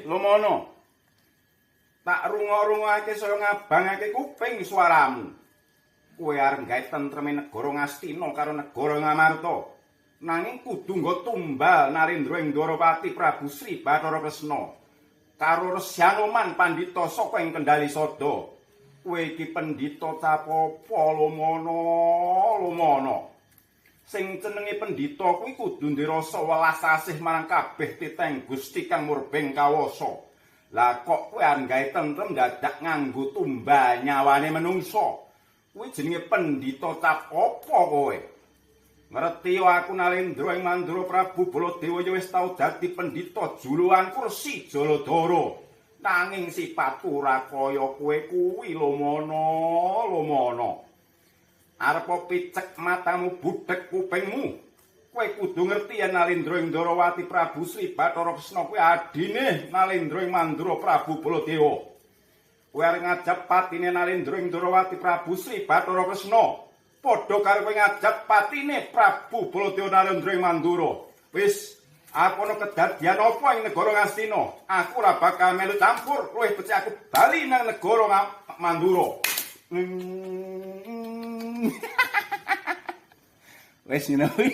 Lomono. Tak rungo-rungokake saya ngabangake kuping suaramu. Kowe arep gawe tentreme negara Ngastina karo negara Ngamarta. Nanging kudu nggo tumbal Narendra ing Dwarawati Prabu Sri Bathara Kresna. Karo Resi Anoman pandhita saka ing Kendali Sada. Kowe iki pendhita capapa, Lomono, Lomono? Sing cenenge pendhita kuwi kudu duwe rasa welas asih marang kabeh titeng Gusti kang murbeng kawasa. Lah kok kowe arep gawe tentrem dadak nganggo tumbal nyawane menungsa. Kuwi jenenge pendhita cap apa kowe? Ngerti aku Nalendra ing Mandura Prabu Baladewa ya wis tau dadi pendhita julukan kursi Jaladara. Nanging sifatku ora kaya kowe kuwi, Lomono, Lomono. Arep picek matamu, budhek kupingmu. Kowe kudu ngerti yen Nalendra ing Ndrawati Prabu Sri Bathara Kresna kuwi adine Nalendra ing Mandura Prabu Baladewa. Kowe arep ngajab patine Nalendra ing Ndrawati Prabu Sri Bathara Kresna. Padha karo kowe ngajab patine Prabu Baladewa Narendra ing Mandura. Wis, aku ana kedadian apa ing negara Ngastina, aku ora bakal melu campur, luwih becik aku bali nang negara Mandura. Wis ngono kuwi.